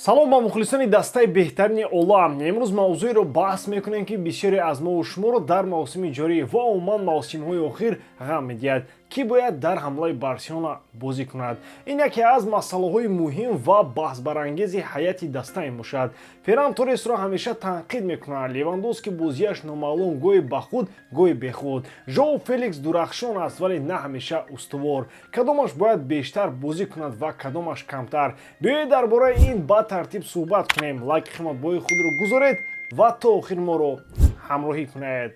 Салом ба мухлисони дастаи беҳтарини олам. Имрӯз мавзӯеро баҳс мекунем, ки бисёре аз мову шуморо дар мавсими ҷорӣ ва умуман мавсимҳои охир ғам медиҳад: кӣ бояд дар ҳамлаи Барселона бозӣ кунад? Ин яке аз масъалаҳои муҳим ва баҳсбарангези ҳайати даста мебошад. Ферран Торресро ҳамеша танқид мекунанд, Левандовски бозиаш номаълум, гоҳе ба худ, гоҳе бехуд, Жоу Феликс дурахшон аст, вале на ҳамеша устувор. Кадомаш бояд бештар бозӣ кунад ва кадомаш камтар? Биёед, дар бораи ин ба тартиб суҳбат кунем. Лайки қиматбоҳои худро гузоред ва то охир моро ҳамроҳӣ кунед.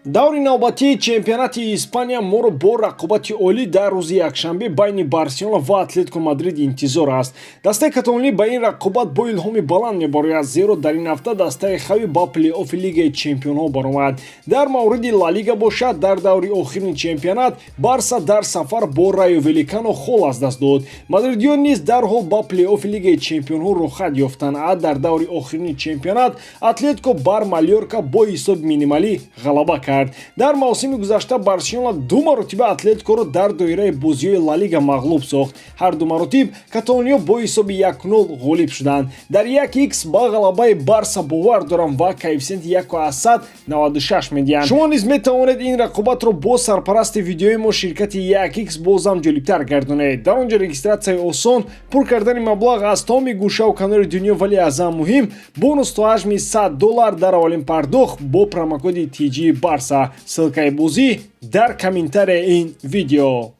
Даври навбатии чемпионати Испания моро бо рақобати олӣ дар рӯзи якшанбе байни Барселона ва Атлетико Мадрид интизор аст. Дастаи каталонӣ ба ин рақобат бо илҳоми баланд мебарояд, зеро дар ин ҳафта дастаи Хави ба плей-оффи Лигаи чемпионҳо баромад. Дар мавриди Ла Лига бошад, дар даври охирини чемпионат Барса дар сафар бо Райо Валекано хол аз даст дод. Мадридиён низ дарҳол ба плей-оффи Лигаи чемпионҳо роҳхат ёфтанд. А дар даври охирини чемпионат Атлетико бар Малёрка бо ҳисоби минималӣ ғалаба кард. Дар мавсими гузашта Барселона ду маротиба Атлетикоро дар доираи бозиҳои Ла Лига мағлуб сохт. Ҳар ду маротиб каталониё бо ҳисоби 1-0 ғолиб шуданд. Дар 1 х ба ғалабаи Барса бовар дорам ва коэффисиенти 1,96 медиҳанд. Шумо низ метавонед ин рақобатро бо сарпарасти видеои мо, ширкати 1 х, бозам ҷолибтар гардонед. Дар он ҷо регистратсияи осон, пур кардани маблағ аз тамоми гӯшаву канори дунё, вале аз ҳама муҳим, бонус то ҳаҷми 100 доллар дар аввалин пардохт бо промокоди TG Барса. Ссылкаи бозӣ дар комментарияи ин видео.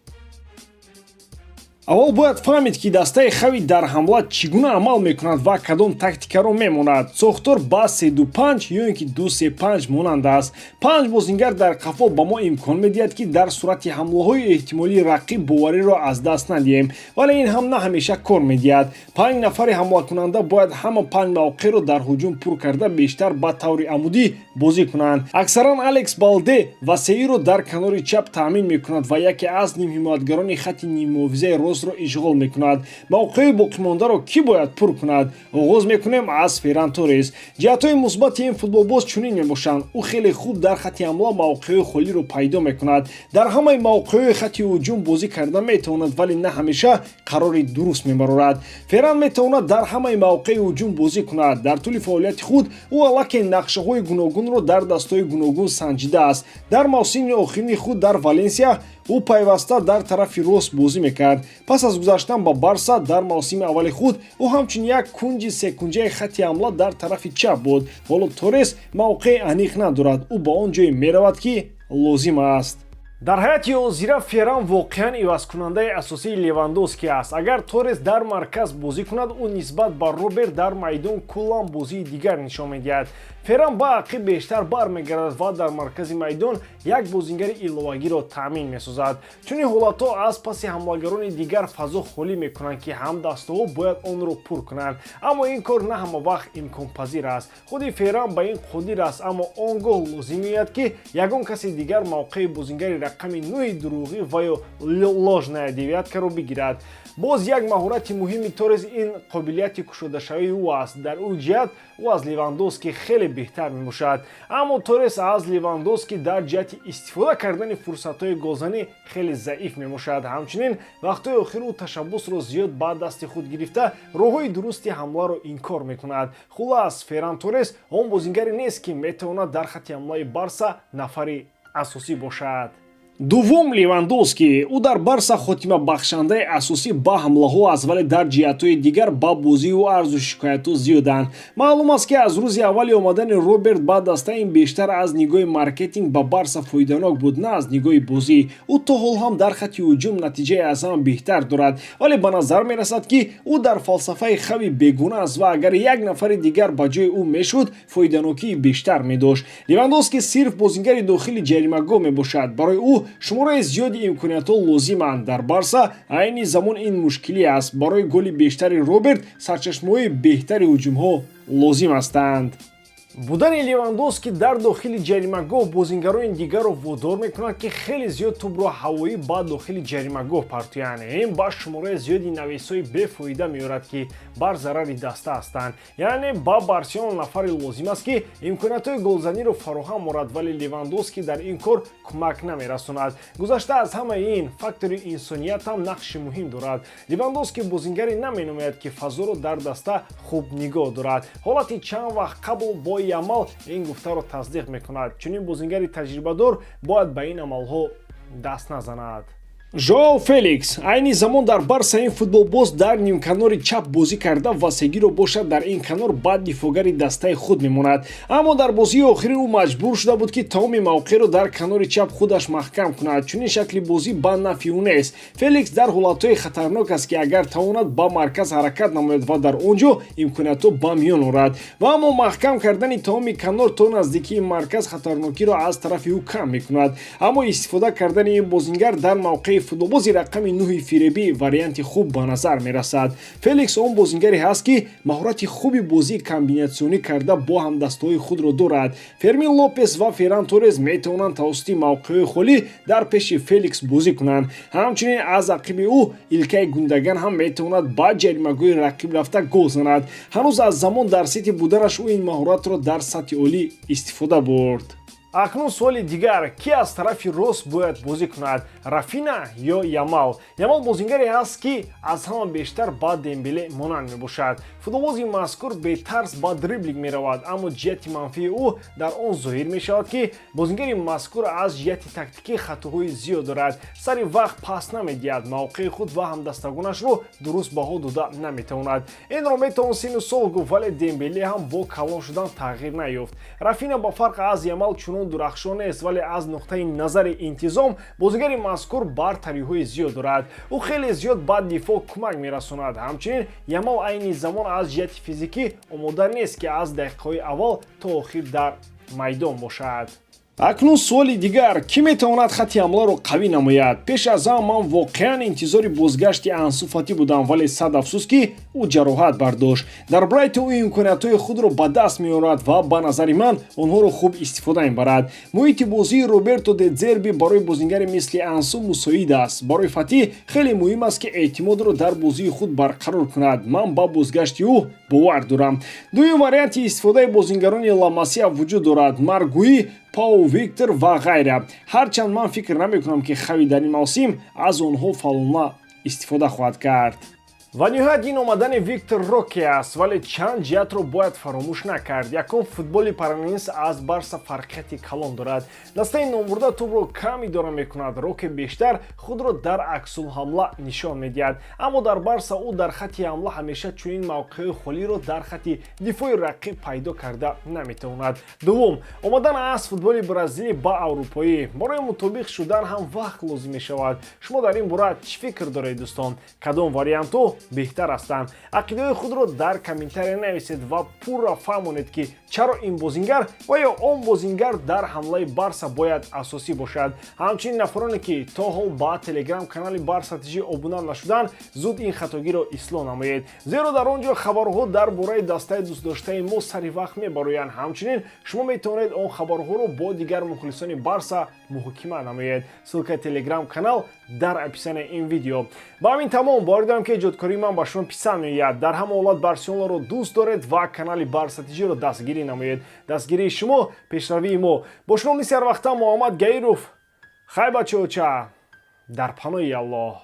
Аввал бояд фаҳмид, ки дастаи Хави дар ҳамла чӣ гуна амал мекунад ва кадом тактикаро мемонад. Сохтор ба 3-2-5 ё ин ки 2-3-5 монанд аст. Панҷ бозингар дар қафо ба мо имкон медиҳад, ки дар сурати ҳамлаҳои эҳтимолии рақиб бовариро аз даст надиҳем, вале ин ҳам на ҳамеша кор медиҳад. Панҷ нафари ҳамлакунанда бояд ҳама панҷ мавқеъро дар ҳуҷум пур карда, бештар ба таври амудӣ бозӣ кунанд. Аксаран Алекс Балде васеиро дар канори чап таъмин мекунад ва яке аз нимҳимоятгарони хатти ниммуҳофизаи ростро ишғол мекунад. Мавқеи боқимондаро кӣ бояд пур кунад? Оғоз мекунем аз Ферран Торрес. Ҷиҳатҳои мусбати ин футболбоз чунин мебошанд: ӯ хеле хуб дар хатти ҳамла мавқеъҳои холиро пайдо мекунад, дар ҳамаи мавқеъҳои хатти ҳуҷум бозӣ карда метавонад, вале на ҳамеша қарори дуруст мебарорад. Ферран метавонад дар ҳамаи мавқеи ҳуҷум бозӣ кунад. Дар тӯли фаъолияти худ ӯ аллакай нақшаҳои гуногунро дар дастаҳои гуногун санҷидааст. Дар мавсими охирини худ дар Валенсия ӯ пайваста дар тарафи рост бозӣ мекард. Пас аз гузаштан ба Барса, дар мавсими аввали худ ӯ ҳамчун як кунҷи секунҷаи хатти ҳамла дар тарафи чап буд. Ҳоло Торрес мавқеи аниқ надорад, ӯ ба он ҷое меравад, ки лозим аст. Дар ҳайати ҳозира Ферран воқеан ивазкунандаи асосии Левандовски аст. Агар Торрес дар марказ бозӣ кунад, ӯ нисбат ба Роберт дар майдон куллан бозии дигар нишон медиҳад. Ферран ба ақиб бештар бармегардад ва дар маркази майдон як бозингари иловагиро таъмин месозад. Чунин ҳолатҳо аз паси ҳамлагарони дигар фазо холӣ мекунанд, ки ҳамдастаҳо бояд онро пур кунанд, аммо ин кор на ҳама вақт имконпазир аст. Худи Ферран ба ин қодир аст, аммо он гоҳ лозим меояд, ки ягон каси дигар мавқеи бозингари рақами нӯҳи дурӯғӣ ва ё ложная девяткаро бигирад. Боз як маҳорати муҳими Торрес ин қобилияти кушодашавии ӯ аст. Дар ӯ ҷиҳат ӯ аз Левандовски хеле беҳтар мебошад, аммо Торрес аз Левандовски дар ҷиҳати истифода кардани фурсатҳои голзанӣ хеле заиф мебошад. Ҳамчунин вақтҳои охир ӯ ташаббусро зиёд ба дасти худ гирифта, роҳҳои дурусти ҳамларо инкор мекунад. Хуллас, Ферран Торрес он бозингаре нест, ки метавонад дар хатти ҳамлаи Барса нафари асосӣ бошад. Дуввум, Левандовски. Ӯ дар Барса хотимабахшандаи асосӣ ба ҳамлаҳо аст, вале дар ҷиҳатҳои дигар ба бозии ӯ арзу шикоятҳо зиёданд. Маълум аст, ки аз рӯзи аввали омадани Роберт ба даста ин бештар аз нигоҳи маркетинг ба Барса фоиданок буд, на аз нигоҳи бозӣ. Ӯ то ҳол ҳам дар хатти ҳуҷум натиҷаи аз ҳама беҳтар дорад, вале ба назар мерасад, ки ӯ дар фалсафаи Хави бегуна аст ва агар як нафари дигар ба ҷои ӯ мешуд, фоиданокии бештар медошт. Левандовски сирф бозингари дохили ҷаримагоҳ мебошад. Барои ӯ шумораи зиёди имкониятҳо лозиманд. Дар Барса айни замон ин мушкилӣ аст. Барои голи бештари Роберт сарчашмаҳои беҳтари ҳуҷумҳо лозим ҳастанд. Будани Левандовски дар дохили ҷаримагоҳ бозингарони дигарро водор мекунад, ки хеле зиёд тӯбро ҳавоӣ ба дохили ҷаримагоҳ партоянд. Ин ба шумораи зиёди навесҳои бефоида меорад, ки бар зарари даста ҳастанд. Яъне ба Барселона нафаре лозим аст, ки имкониятҳои голзаниро фароҳам орад, вале Левандовски дар ин кор кӯмак намерасонад. Гузашта аз ҳамаи ин, фактори инсоният ҳам нақши муҳим дорад. Левандовски бозингаре наменомояд, ки фазоро дар даста хуб нигоҳ дорад. Ҳолати чанд вақт қабл бо Ямал ин гуфтаро тасдиқ мекунад. Чунин бозингари таҷрибадор бояд ба ин амалҳо даст назанад. Жоао Феликс айни замон дар Барса. Ин футболбоз дар нимканори чап бозӣ карда ва Сегиро бошад, дар ин канор ба дифоъгари дастаи худ мемонад. Аммо дар бозии охирин ӯ маҷбур шуда буд, ки тамоми мавқеъро дар канори чап худаш маҳкам кунад. Чунин шакли бозӣ ба нафъи ӯ нест. Феликс дар ҳолатҳое хатарнок аст, ки агар тавонад ба марказ ҳаракат намояд ва дар он ҷо имкониятҳо ба миён орад. Ва аммо маҳкам кардани тамоми канор то наздикии марказ хатарнокиро аз тарафи ӯ кам мекунад. Аммо истифода кардани ин бозингар дар мавқеи футболбози рақами нуҳи фиребӣ варианти хуб ба назар мерасад. Феликс он бозингаре ҳаст, ки маҳорати хуби бозии комбинатсионӣ карда бо ҳамдастаҳои худро дорад. Фермин Лопес ва Ферран Торес метавонанд тавассути мавқеъҳои холӣ дар пеши Феликс бозӣ кунанд. Ҳамчунин аз ақиби ӯ Илкай Гундаган ҳам метавонад ба ҷаримагоҳи рақиб рафта гол занад. Ҳанӯз аз замон дар Сити буданаш ӯ ин маҳоратро дар сатҳи олӣ истифода бурд. Акнун суоли дигар: ки аз тарафи рост бояд бозӣ кунад, Рафина ё Ямал? Ямал бозингаре ҳаст, ки аз ҳама бештар ба Дембеле монанд мебошад. Футболбози мазкур бетарс ба дриблинг меравад, аммо ҷиҳати манфии ӯ дар он зоҳир мешавад, ки бозингари мазкур аз ҷиҳати тактикӣ хатоҳои зиёд дорад, сари вақт пас намедиҳад, мавқеи худ ва ҳамдастагонашро дуруст баҳо дода наметавонад. Инро метавон синну сол гуфт, вале Дембеле ҳам бо калон шудан тағйир наёфт. Рафина ба фарқ аз Ямал чунон дурахшон нест, вале аз нуқтаи назари интизом бозигари мазкур бартариҳои зиёд дорад. Ӯ хеле зиёд ба дифоъ кӯмак мерасонад. Ҳамчунин Ямал айни замон аз ҷиҳати физикӣ омода нест, ки аз дақиқаҳои аввал то охир дар майдон бошад. Акнун суоли дигар: кӣ метавонад хатти ҳамларо қавӣ намояд? Пеш аз ҳама, ман воқеан интизори бозгашти Ансу Фати будам, вале сад афсӯс, ки ӯ ҷароҳат бардошт. Дар Брайтон ӯ имкониятҳои худро ба даст меорад ва ба назари ман онҳоро хуб истифода мебарад. Муҳити бозии Роберто де Дзерби барои бозингари мисли Ансу мусоид аст. Барои Фати хеле муҳим аст, ки эътимодро дар бозии худ барқарор кунад. Ман ба бозгашти ӯ бовар дорам. Дуюм варианти истифодаи бозингарони Ла Масия вуҷуд дорад: Марк Гуи, Пау Виктор ва ғайра. Ҳарчанд ман фикр намекунам, ки Хави дар ин мавсим аз онҳо фаъолона истифода хоҳад кард. Ва ниҳоят, ин омадани Виктор Роке аст, вале чанд ҷиҳатро бояд фаромӯш накард. Якум, футболи Параненс аз Барса фарқияти калон дорад. Дастаи номбурда тӯбро кам идора мекунад, Роке бештар худро дар аксулҳамла нишон медиҳад. Аммо дар Барса ӯ дар хатти ҳамла ҳамеша чунин мавқеъҳои холиро дар хатти дифои рақиб пайдо карда наметавонад. Дуввум, омадан аз футболи бразилӣ ба аврупоӣ барои мутобиқ шудан ҳам вақт лозим мешавад. Шумо дар ин бора чӣ фикр доред, дӯстон? Кадом вариантҳо беҳтар ҳастанд? Ақидаҳои худро дар комментария нависед ва пурра фаҳмонед, ки чаро ин бозингар ва ё он бозингар дар ҳамлаи Барса бояд асосӣ бошад. Ҳамчунин, нафароне, ки то ҳол ба телеграм канали Барса ТЖ обуна нашуданд, зуд ин хатогиро ислоҳ намоед, зеро дар он ҷо хабарҳо дар бораи дастаи дӯстдоштаи мо сари вақт мебароянд. Ҳамчунин шумо метавонед он хабарҳоро бо дигар мухлисони Барса муҳокима намоед. Ссылка и телеграм канал дар описании ин видео. Ба ҳамин тамом. Боварӣ дорам, ки эҷодкории ман ба шумо писанд меояд. Дар ҳама ҳолат Барселонаро дӯст доред ва канали Барса ТЖро дастгирӣ намоед. Дастгирии шумо — пешравии мо. Бо шумо мисли ҳарвақта Муҳаммад Гаиров. Хай, бачаоча, дар паноҳи Аллоҳ.